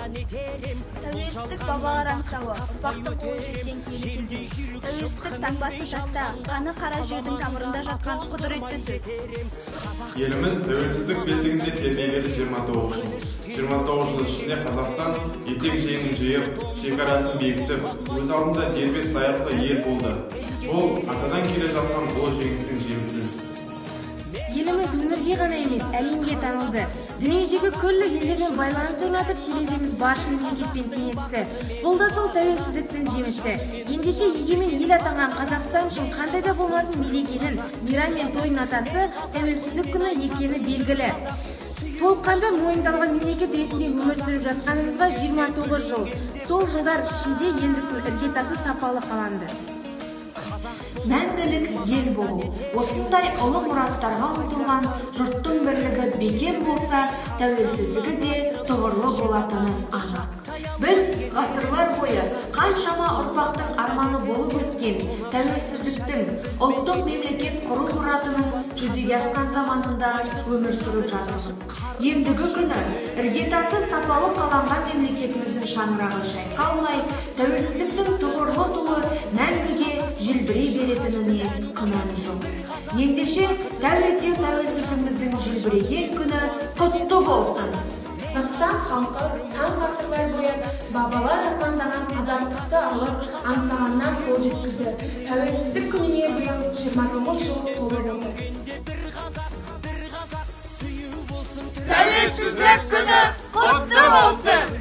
Тәуелсіздік бабалар аңсауы, ұрпақтың қолы жеткен киелі кезең. Тәуелсіздік таңбасы таста, қаны қара жердің тамырында жатқан құдіретті сөз. Еліміз тәуелсіздік бесігінде тербелгелі 29 жыл. 29 жыл ішінде Қазақстан етек жеңін жиып, шекарасын бекітіп, өз алдында дербес зайырлы ел болды. Бұл атадан келе жатқан ұлы жеңістің жемісі. Еліміз өңірге ғана емес, әлемге танылды. Дүниедегі күллі елдермен байланыс орнатып, тереземіз баршын мемлекетпен теңесті. Бұл да сол тәуелсіздіктің жемісі. Ендеше егемен ел атанған Қазақстан үшін қандай да болмасын мерекенің, мейрам мен тойдың атасы тәуелсіздік күні екені белгілі. Толыққанды мойындалған мемлекет ретінде өмір сүріп жатқанымызға 29 жыл. Сол жылдар ішінде елдіктің іргетасы сапалы қаланды. Мәңгілік ел болу. Осындай ұлы мұраттарға ұмтылған жұрттың бірлігі бекем болса, тәуелсіздігі де тұғырлы болатыны анық. Біз ғасырлар бойы қаншама ұрпақтың арманы болып өткен тәуелсіздіктің, ұлттық мемлекет құру мұратының жүзеге асқан заманында өмір сүріп жатырмыз. Ендігі күні іргетасы сапалы қаланған мемлекетіміздің шаңырағы шайқалмай, тәуелсіздіктің тұғырлы туы мәңгіге желбірей беретініне күмән жоқ. Ендеше тәу етер тәуелсіздігіміздің желбіреген күні құтты болсын! Қазақстан халқы сан ғасырлар бойы бабалар армандаған азаттықты алып, аңсағанына қол жеткізді. Тәуелсіздік күніне биыл 29 жыл толып отыр. Тәуелсіздік күні құтты болсын!